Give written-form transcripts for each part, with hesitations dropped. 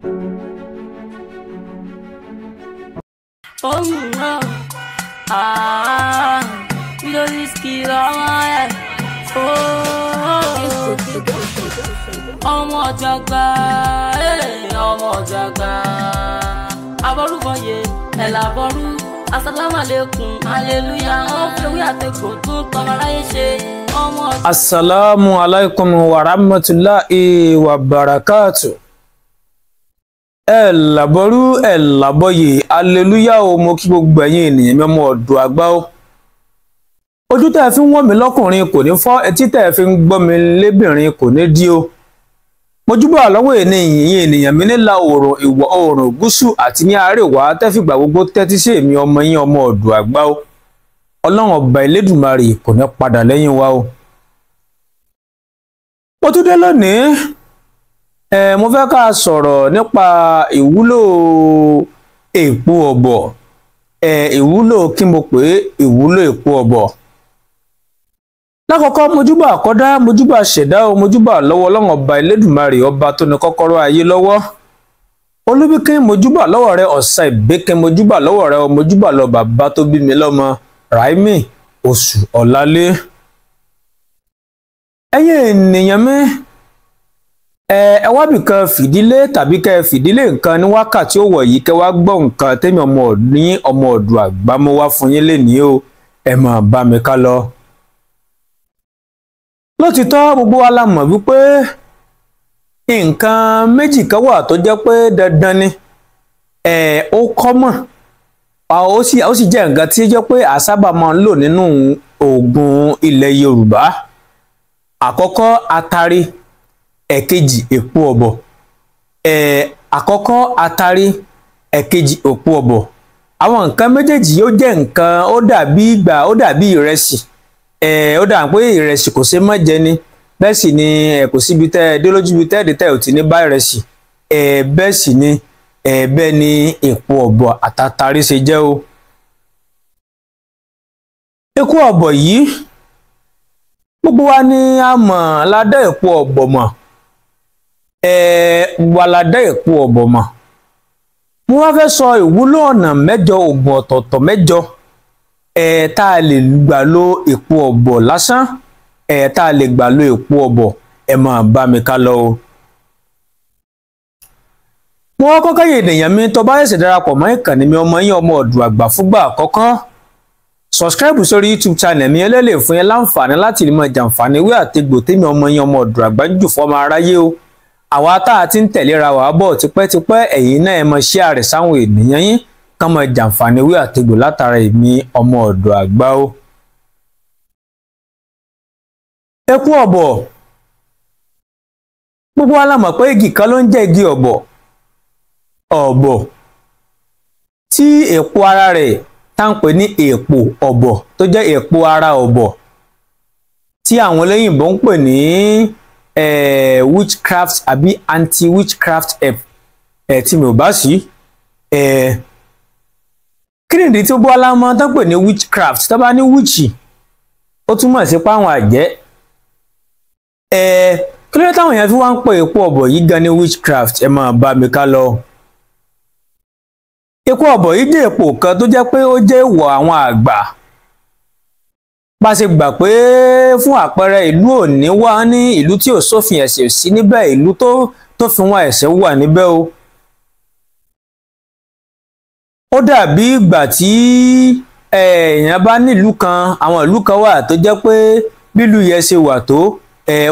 Oh no, ah, we don't risky lọ́wọ́ ẹ̀. Oh, ọmọ jàgbá, ọmọ jàgbá. Abọ́rúbọyè, ẹ̀làbọ̀rú, asálámàlékún, aleluya, wọ́n fi ewé àtẹ̀kọ́ tó ń tọmọ aráyé ṣe. Ọmọ. Assalamu alaikum wa rahmatulahi wa barakatu. Ẹ làbọrú ẹ làbọyè aleluya o, mo kí gbogbo ẹ̀yin ènìyàn mi, ọmọ ọ̀dọ̀ àgbà o. Ojú tẹ́ ẹ fi ń wọ́n mi lọ́kùnrin kò ní fọ́, etí tẹ́ ẹ fi ń gbọ́ mi lébìnrin kò ní dí o. Mojúbà lọ́wọ́ ènìyàn ènìyàn mi nílà oòrùn, ìwọ̀ oòrùn, gúúsù àti ní àríwá tẹ́fìgbà gbogbo tẹ́tí sí èmi ọmọ yín, ọmọ ọ̀dọ̀ àgbà o. Ọlọ́run ọba Elédùmarè kò ní padà lẹ́yìn wa o. Mo tún dé lónìí. Ẹ mo fẹ́ ká sọ̀rọ̀ nípa ìwúlò èpo ọ̀bọ̀. Ẹ ìwúlò kí mo pè é, ìwúlò èpo ọ̀bọ̀. Lákọ̀ọ́kọ́, mojúbà àkọ́dá, mojúbà ṣẹ̀dá o, mojúbà lọ́wọ́ Ọlọ́run ọba Elédùmarè, ọba tó ní kọ́kọ́rọ́ ayé lọ́wọ́. Olúbíkín, mojúbà lọ́wọ́ rẹ. Ọ̀sà ìbíkín, mojúbà lọ́wọ́ rẹ. Mojúbà lọ bàbá tó bí mi lọ́mọ, Ráímì Oṣù Ọ̀lálé. Ẹ̀yin ènìyàn mi, ẹ wá bìkan fìdílé tàbí kẹ́ ẹ fìdílé nǹkan ní wákàtí òwò yìí, kẹ́ wá gbọ́ nǹkan tẹ́mi ọmọ ní ọmọ ọ̀dọ̀ àgbà mo wá fún yín lénìí o. Ẹ máa bá mi ká lọ. Lótìtọ́, gbogbo wa la mọ̀ wípé nǹkan méjì kan wà tó jẹ́ pé dandan ni, ẹ ó kọ́mọ̀, ó sì jẹ́ nǹkan tí ó jẹ́ pé a sábà máa ń lò nínú oògùn ilẹ̀ Yorùbá. Àkọ́kọ́, atare. Ẹ̀kejì, èpo ọ̀bọ̀. Àkọ́kọ́ atare, ẹ̀kejì èpo ọ̀bọ̀. Àwọn nǹkan méjèèjì yóò jẹ́ nǹkan ó dàbí ìgbà, ó dàbí ìrẹsì. Ó dà pé ìrẹsì kò ṣe má jẹ ni, bẹ́ẹ̀ sì ni kò síbi tẹ́ ẹ dé lójú ibi tẹ́ ẹ dé tẹ́ ẹ ò ti ní bá ìrẹsì. Bẹ́ẹ̀ sì ni bẹ́ẹ̀ ni èpo ọ̀bọ̀ àtàtàrí ṣe jẹ́ o. Èpo ọ̀bọ̀ yìí, gbogbo wa ni a mọ̀ ládá èpo ọ̀bọ̀ mọ̀. Wà ládá èpo ọ̀bọ̀ mọ̀. Mo wá fẹ́ sọ ìwúlò ọ̀nà mẹ́jọ, oògùn ọ̀tọ̀ọ̀tọ̀ mẹ́jọ tá a lè gbà lo èpo ọ̀bọ̀ lásán, tá a lè gbà lo èpo ọ̀bọ̀. Ẹ máa bá mi ká lọ o. Mo wá kọ́kọ́ yẹ ènìyàn mi tó bá ṣẹ̀ṣẹ̀ darapọ̀ mọ́ ìkànnì mi, ọmọ yín, ọmọ ọ̀dọ̀ àgbà, fúngbà àkọ́kọ́, subscribe sórí YouTube channel mi. Ẹlẹ́lẹ̀ fún yín láǹfààní láti lè mọ jàǹfààní wí àtegbò tèmi ọmọ yín, ọmọ ọ̀dọ̀ àgbà ń jù fọ́mọ aráyé o. Àwa tá a ti ń tẹ̀léra wà bọ̀ tipẹ́tipẹ́, ẹ̀yin náà ẹ mọ share rẹ̀ sáwọn ènìyàn yín kán mọ jàǹfààní wí àtegbò látara èmi ọmọ ọ̀dọ̀ àgbà o. Èpo ọ̀bọ̀, gbogbo wa la mọ̀ pé igi kan ló ń jẹ́ igi ọ̀bọ̀. Ọ̀bọ̀ tí èpo ara rẹ̀ tá ń pè ní èpo ọ̀bọ̀, tó jẹ́ èpo ara ọ̀bọ̀ tí àwọn olóyìnbó ń pè ní witchcraft àbí anti-witchcraft herb tí mi ò bá sí. Kí nìdí tí Bọ́lá mọ́ tó ń pè ní witchcraft? Tó bá ní witch, ó túmọ̀ sí páwọn àjẹ́. Kí ló dé táwọn èèyàn fi wá ń pè èpo ọ̀bọ̀ yìí gan ní witchcraft? Ẹ máa bá mi ká lọ. Èpo ọ̀bọ̀ yìí jẹ́ èpo kan tó jẹ́ pé ó jẹ́ ìwọ̀ àwọn àgbà. Bá ṣe gbà pé, fún àpẹẹrẹ, ìlú òní wá ní ìlú tí ò sófin ẹ̀sìn sí níbẹ̀, ìlú tó fi wọn ẹ̀sìn wà níbẹ̀ o. Ó dàbí ìgbà tí èèyàn bá nílùú kan, àwọn ìlú kan wà tó jẹ́ pé bílùú yẹn ṣe wà tó,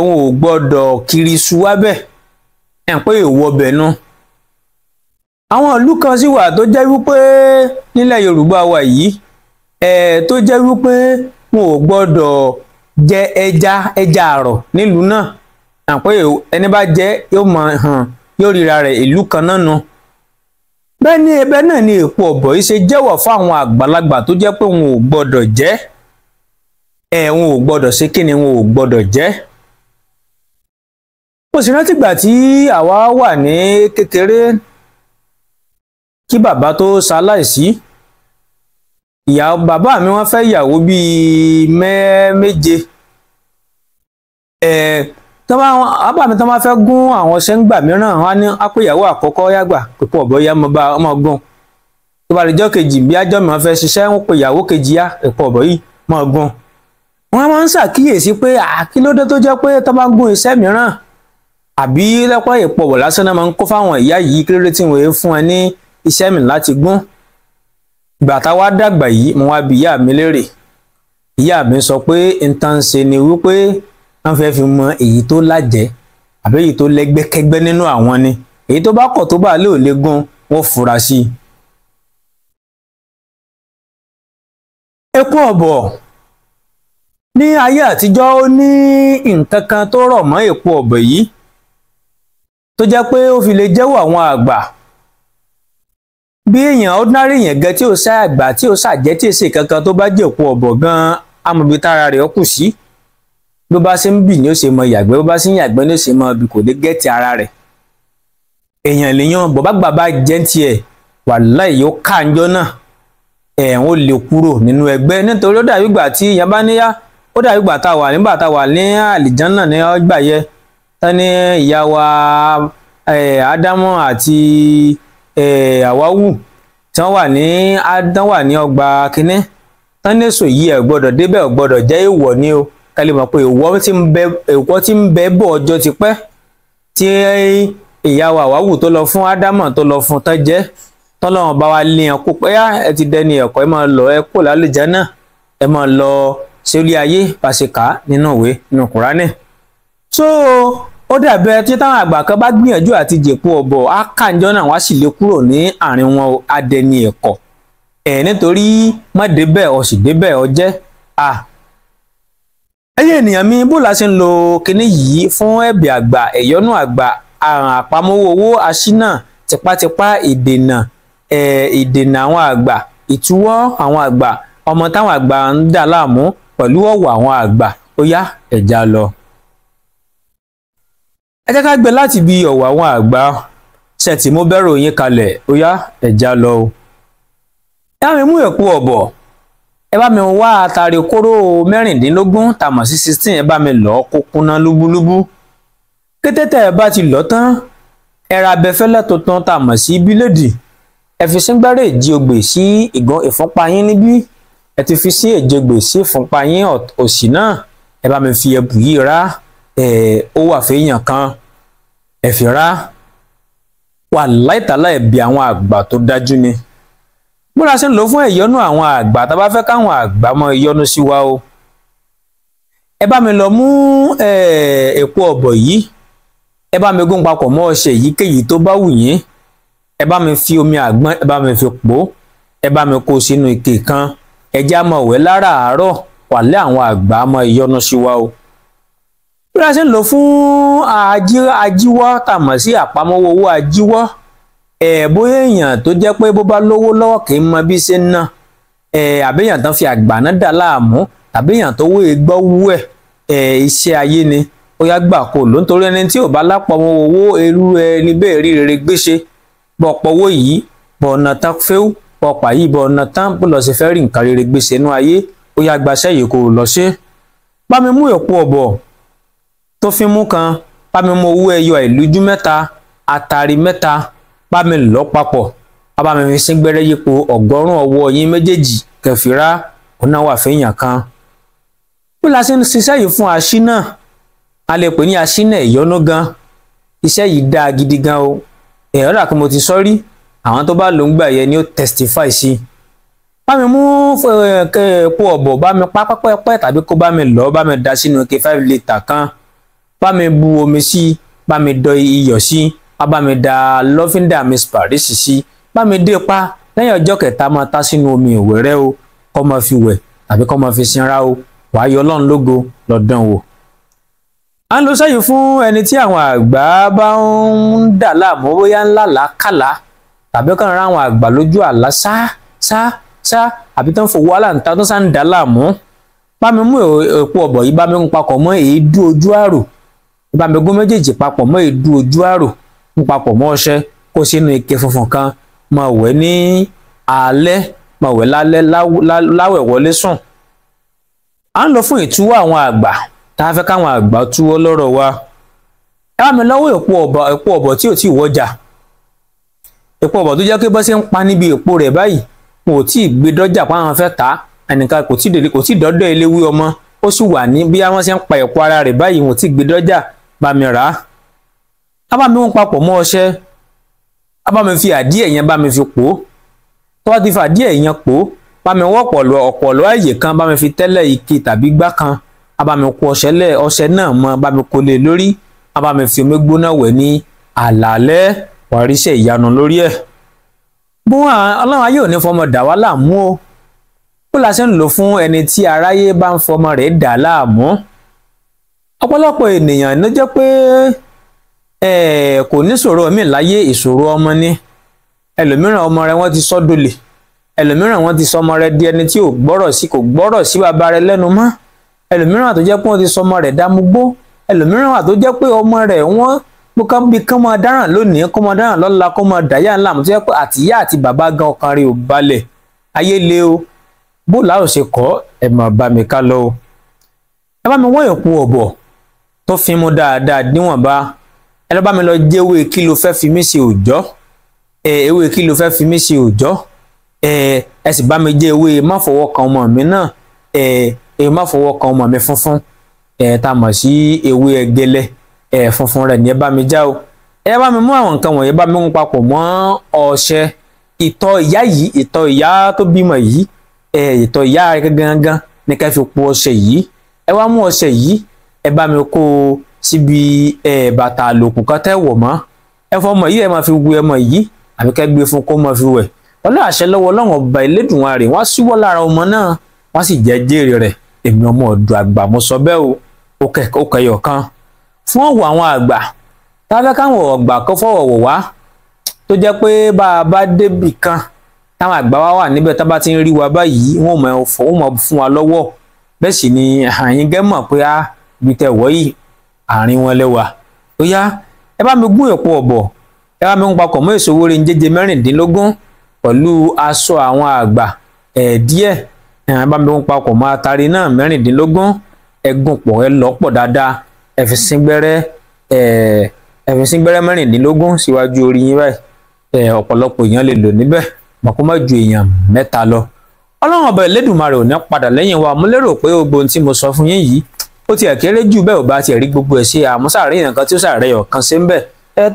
wọn ò gbọ́dọ̀ kiri iṣu wábẹ̀, ẹ̀ pé èèwọ̀ bẹ̀ nu. Àwọn ìlú kan sì wà tó jẹ́ wípé nílẹ̀ Yorùbá wa yìí, tó jẹ́ wípé wọn ò gbọ́dọ̀ jẹ ẹja àrọ̀ nílùú náà, àpé ẹni bá jẹ yóò mọ hàn, yóò ríra rẹ̀ ìlú kan náà nu. Bẹ́ẹ̀ ni ẹbẹ̀ náà ni èpo ọ̀bọ̀ yìí ṣe jẹ́wọ̀ fún àwọn àgbàlagbà tó jẹ́ pé wọn ò gbọ́dọ̀ jẹ. Wọn ò gbọ́dọ̀ ṣe kí ni? Wọn ò gbọ́dọ̀ jẹ. Mo sì rántí ìgbà tí àwa wà ní kékeré, kí bàbá tó ṣaláìsí, ìyá bàbá mi, wọ́n fẹ́ ìyàwó bíi méje. Tó bá bàbá mi tó máa fẹ́ gún àwọn ọṣẹ ń gbà mìíràn, wọn á ní ápèyàwó àkọ́kọ́ yàgbà pípọ̀ ọ̀bọ yá mo bá ọmọ gún. Tó bá lè jọ́ kejì bí ájọ́ mi wọn fẹ́ ṣiṣẹ́, wọn pe ìyàwó kejì yá pípọ̀ ọ̀bọ yìí mọ́ gún. Wọ́n máa ń ṣàkíyèsí pé àkílódé tó jẹ́ pé tó bá gún iṣẹ́ mìíràn àbí lọ́pọ̀ èpo ọ̀bọ̀ lásán náà máa ń kó fáwọn ìyá yìí, kílódé tí wọ́n fún ẹ ní iṣẹ́ mi láti gún. Ìgbà táwa dàgbà yìí, mo wá bi ìyá mi léèrè. Ìyá mi sọ pé nǹkan ṣe ni wípé wọ́n fẹ́ fi mọ èyí tó lájẹ́ àbí èyí tó lẹ́gbẹ́kẹ́gbẹ́ nínú àwọn ni, èyí tó bá kọ̀ tó bá lè ò lè gún, wọ́n fura sí i. Epo ọ̀bọ̀ ní ayé àtijọ́, ó ní nǹkan kan tó rọ̀ mọ́ epo ọ̀bọ̀ yìí tó jẹ́ pé ó fi lè jẹ́wọ́ àwọn àgbà. Bí èèyàn ordinary èèyàn gan tí ò sá àgbà tí ò sàjẹ́ tí èsì kankan tó bá jẹ́ epo ọ̀bọ̀ gan, amọ̀bí tára rẹ̀ ó kù sí. Bí ó bá ṣe ń bì ní ó ṣe mọ yàgbẹ́, bó bá ṣe ń yàgbẹ́ ní ó ṣe mọ bì, kò lè gẹ́ẹ̀tì ara rẹ̀. Èèyàn lèèyàn bọ̀ bá gbà bá jẹ́ ń tiẹ̀, wàláhì yóò káàjọ́ náà, ẹ̀hún ó lè kúrò nínú ẹgbẹ́. Nítorí ó dàbí ìgbà tí èèyàn bá níyá, ó dàbí ìgbà tá a wà nígbà tá a wà ní àlìjánà ní ọgbà yẹ tán ní ìyá wa Ádámù àti Àwáwù tí wọ́n wà ní Ádán wà ní ọgbà kínní tán ní èso yìí ẹ̀ gbọ́dọ̀ débẹ̀, ò gbọ́dọ̀ jẹ́ èèwọ̀ ni o. Ká lè mọ̀ pé èèwọ̀ tí ń bẹ bọ̀ ọjọ́ ti pẹ́ tí ìyá wa Àwáwù tó lọ fún Ádámù tó lọ fún tán jẹ́, tọ́lọ́run bá wa lé yẹn kó pé ẹ ti dẹni ẹ̀kọ́, ẹ máa lọ, ẹ kó lálùjánnà, ẹ máa lọ sórí ayé pàṣẹkà nínú ìwé nínú Kùránì. So ó dàbẹ tí táwọn àgbà kan bá gbìyànjú àti jèpo ọ̀bọ̀ á kànjọ́ náà wá sì lè kúrò ní àárín wọn, adẹni ẹ̀kọ́ ẹ̀ nítorí má débẹ̀ ọ sì débẹ̀ ọ jẹ́ à. Ẹ̀yin ènìyàn mi, bó la ṣe ń lo kinní yìí fún ẹ̀bẹ̀ àgbà, ẹ̀yọ́nú àgbà, àrùn àpamọ́wọ́ owó, aṣínà, tipátipá, ìdènà ìdènà àwọn àgbà, ìtúwọ́ àwọn àgbà, ọmọ táwọn àgbà ń dà láàmú pẹ̀lú ọ̀wọ̀ àwọn àgbà, ó yá ẹ̀já lọ. Ẹ jẹ́ ká gbé láti bí ọ̀wọ̀ àwọn àgbà ṣètì mú bẹ́rù yín kalẹ̀, ó yá ẹ̀já lọ o. Ẹ bá mi mú èpo ọ̀bọ̀, ẹ bá mi wá àtàrí kóró 16 tá mọ̀ sí 16, ẹ bá mi lọ̀ kó kúnná lúbúlúbú. Kété tẹ́ ẹ bá ti lọ̀ tán, ẹ ra abẹfẹ́lẹ́ tuntun tá mọ̀ sí bíléèdì, ẹ fi síngbẹ́rẹ́ èjì ogbè sí ìgàn ìfúnpá yín níbí, ẹ ti fi sí èjègbè sí ìfúnpá yín òsì náà, ẹ bá mi fi ẹbù yìí rá, ẹ ó wà fẹ́yàn kan, ẹ fi rá. Wà láìtàlá ẹ̀bí àwọn àgbà tó dájú ni. Bó la ṣe ń lò fún ẹ̀yọ́nú àwọn àgbà tá a bá fẹ́ káwọn àgbà mọ ìyọ́nú sí wa o. Ẹ bá mi lọ mú èpo ọ̀bọ̀ yìí, ẹ bá mi gún papọ̀ mọ́ ọṣẹ èyíkéyìí tó bá wù yín, ẹ bá mi fi omi àgbọn, ẹ bá mi fi pò ó, ẹ bá mi kó sínú ike kan, ẹ já mọ wẹ̀ láràárọ̀, wàlẹ́ àwọn àgbà mọ ìyọ́nú sí wa o. Bí a ṣe ń lò fún ajíwọ́ tá a mọ̀ sí àpamọ́wọ́ owó ajíwọ́, ẹ̀ bóyá èèyàn tó jẹ́ pé bó bá lówó lọ́wọ́ kì í mọ bí ṣe ń ná, ẹ̀ àbí èèyàn tán fi àgbà náà dà láàmú, tàbí èèyàn tó wé gbọ́ wú ẹ̀, ẹ̀ iṣẹ́ ayé ni ó yá gbà kó ló, nítorí ẹni tí ò bá lápamọ́ owó irú ẹni bẹ́ẹ̀ rí rere gbéṣe. Bọ̀ pọ̀wó yìí bọ̀ ọ̀nà tán fẹ́ù bọ̀ pà yìí bọ̀ ọ̀nà tán bó lọ sí fẹ́ rí nǹkan rere gbéṣe inú ayé, ó yá gbaṣẹ́ yìí kó lọ ṣe. Bá mi mú èpo ọ̀bọ̀ tó fi mú kan, bá mi mú owó ẹyọ àìlójú 3, àtàrí 3, bá mi lọ papọ̀, bá mi fi síngbẹ́rẹ́ yípo 100 ọwọ́ yín méjèèjì kẹfìrá, òun náà wà fẹ́yàn kan. Bí la ṣe ń ṣiṣẹ́ yìí fún aṣínà, a lè pè ní aṣínà ìyọ́nú gan. Iṣẹ́ yìí dáa gidi gan o. Ẹ̀rọ dà kí mo ti sọ rí, àwọn tó bá lò ń gbà yẹn ni ó testify sí. Bá mi mú epo ọ̀bọ̀, bá mi pa pẹ́pẹ́pẹ́ tàbí kó bá mi lọ, bá mi da sínú ike 5 litre kan, bá mi bu omi sí, bá mi dọ iyọ̀ sí, bá mi da lọ́fíńdà mi spàrísì sí, bá mi dé pa. Lẹ́yìn ọjọ́ kẹta máa ta sínú omi ìwẹ̀ rẹ o, kó máa fi wẹ̀ tàbí kó máa fi sinra o, wàá yọ Ọlọ́run lógo lọ́dàn wò. À ń lo sẹ́yìn fún ẹni tí àwọn àgbà bá ń dà láàmú, bóyá ńlá làákàlà tàbí kàn rán àwọn àgbà lójú àlá sá sá sá, àbí tán fòwú aláǹta tó sá ń dà láàmú. Bá mi mú èpo ọ̀bọ̀ yìí, bá mi ń papọ̀ mọ́ èédú ojú àrò, bá mi gún méjèèjì papọ̀ mọ́ èédú ojú àrò, ń papọ̀ mọ́ ọṣẹ, kó sínú ike funfun kan, máa wẹ̀ ní alẹ́, máa wẹ̀ lálẹ́ láwẹ̀ wọlé sùn. À ń lọ fún ìtúwọ́ àwọn àgbà tá a fẹ́ káwọn àgbà túwọ́ lọ́rọ̀ wa. Ẹ bá mi lọ́wọ́ èpo ọ̀bọ̀ tí ò tí ì wọjà, èpo ọ̀bọ̀ tó jẹ́ pé bọ́ ṣe ń pa níbi èpo rẹ̀ báyìí, wọn ò tí ì gbé dọ́jà pa àwọn fẹ́ tà á, ẹnìkan kò tí ì dọ́dọ̀ eléwé ọmọ, ó sì wà ní bí wọ́n ṣe ń pa èpo ara rẹ̀ báyìí, wọn ò tí ì gbé dọ́jà, bá mi rà á. Á bá mi wọn papọ̀ mọ́ ọṣẹ, á bá mi fi àdíẹ̀ yẹn bá mi fi pò ó. Tó bá ti fi àdíẹ̀ yẹn pò ó, bá mi wọ́ ọ̀pọ̀lọ́ àyè kan, bá mi fi tẹ́lẹ̀ ike tàbí gbá kan, á bá mi kó ọṣẹ náà mọ́, bá mi kó lé lórí, á bá mi fi omi gbóná wẹ̀ ní àlàálẹ́, wàá ríṣẹ́ ìyanu lórí ẹ̀. Bó Ọlọ́run ayé ò ní fọmọ dà wá láàmú o. Bó la ṣe ń lò fún ẹni tí aráyé bá ń fọmọ rẹ̀ dà láàmú. Ọ̀pọ̀lọpọ̀ ènìyàn ló jẹ́ pé kò ní ṣòro mi láyé, ìṣòro ọmọ ni. Ẹlòmíràn ọmọ rẹ̀ wọ́n ti sọ dolè, ẹlòmíràn wọ́n ti sọ ọmọ rẹ̀ di ẹni tí ò gbọ́rọ̀ sí, kò gbọ́rọ̀ sí bàbá rẹ̀ lẹ́nu mọ́. Ẹlòmíràn tó jẹ́ pé wọ́n ti sọ ọmọ rẹ̀ dámugbó. Ẹlòmíràn tó jẹ́ pé ọmọ rẹ̀ wọ́n bí kán máa dáràn lónìí, kó máa dáràn lọ́la, kó máa dàyà ńlá, àmọ́ tó jẹ́ pé àtìyá àti bàbá gan ọkàn rẹ̀ ò balẹ̀. Ayé le o. Bó làá ò ṣe kọ́, ẹ mà bá mi ká lọ o. Ẹ bá mi wọ́n èpo ọ̀bọ̀ tó fi mú dáadáa níwọ̀nba. Ẹ lọ bá mi lọ jẹ́ ewé kí ló fẹ́ fi mí ṣe òòjọ́. Ewé kí ló fẹ́ fi mí ṣe òòjọ́. Ẹ sì bá mi jẹ́ ewé má fọwọ́ kan ọmọ mi náà. Ewé má fọwọ́ kan ọmọ mi funfun, tá a mọ̀ sí ewé ẹgẹlẹ, funfun rẹ̀ ní ẹ bá mi já o. Ẹ bá mi mú àwọn nǹkan wọ̀nyí, bá mi mú papọ̀ mọ́ ọṣẹ. Ìtọ̀ ìyá yìí, ìtọ̀ ìyá tó bímọ yìí, ìtọ̀ ìyá rẹ̀ gangan ní ká fi po ọṣẹ yìí. Ẹ wá mú ọṣẹ yìí, ẹ bá mi kó o síbi bàtà àlòkù kan tẹ́ wọ̀ mọ́. Ẹ fọmọ yìí, ẹ máa fi wẹ ọmọ yìí, àbí ká gbé fún kó máa fi wẹ̀. Pẹ̀lú àṣẹ lọ́wọ́ Ọlọ́run ọba Elédùmarè, wọ́n á síwọ́ lára ọmọ náà, wọ́n sì jẹ́ jèrè rẹ̀. Èmi ọmọ ọ̀dọ̀ àgbà mo sọ bẹ́ẹ̀ o. Ó kẹyọ̀ kan fún ọ̀wọ̀ àwọn àgbà tá a fẹ́ káwọn ọ̀gbà kan fọwọ́ wọ̀ wá, tó jẹ́ pé bá a bá débì kan táwọn àgbà wa wà níbẹ̀, tá a bá ti ń rí wa báyìí, wọ́n mọ̀ fún wa lọ́wọ́. Bẹ́ẹ̀ sì ni àyín gẹ́ mọ̀ pé á ibi tẹ̀ wọ́ yìí, àárín wọn lẹ́wà. Ó yá, ẹ bá mi gún èpo ọ̀bọ̀, ẹ bá mi ń papọ̀ mọ́ èso wóré jẹ́jẹ́ 16 pẹ̀lú aṣọ àwọn àgbà díẹ̀. Ẹ bá mi ń papọ̀ mọ́ atari náà 16, ẹ gún pọ̀, ẹ lọ́ pọ̀ dáadáa, ẹ fi síngbẹ́rẹ́, ẹ fi síngbẹ́rẹ́ 16 síwájú orí yín báyìí. Ọ̀pọ̀lọpọ̀ èèyàn lè lò níbẹ̀, mọ̀ kó má ju èèyàn 3 lọ. Ọlọ́run ọba Elédùmarè ò ní padà lẹ́yìn wa. Mo lérò pé gbogbo ohun tí mo sọ fún yín yìí ó tiẹ̀ kéré jù bẹ́ẹ̀, ò bá tiẹ̀ rí gbogbo ẹ̀ ṣe, àmọ́ sàárẹ̀ èèyàn kan tí ó sàárẹ̀ ọ̀kan ṣe ń bẹ̀.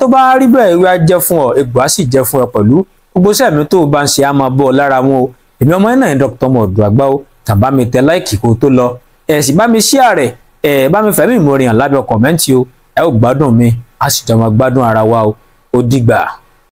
Tó bá rí bẹ́ẹ̀, ewé á jẹ́ fún ọ, egbò á sì jẹ́ fún ẹ pẹ̀lú. Gbogbo sẹ́mi tó o bá ń ṣe á máa bọ́ ọ lára wọn o. Èmi ọmọ yẹn náà ní Dr. Ọmọ Ọ̀dọ̀ Àgbà o. Tàbá mi tẹ láìkì kó tó lọ, ẹ sì bá mi share rẹ̀, ẹ bá mi fẹ̀mí ìmoore hàn lábẹ́ kọ̀mẹ́ǹtì o. Ẹ ó gbádùn mi, a sì jọ máa gbádùn ara wa o. Ó dìgbà.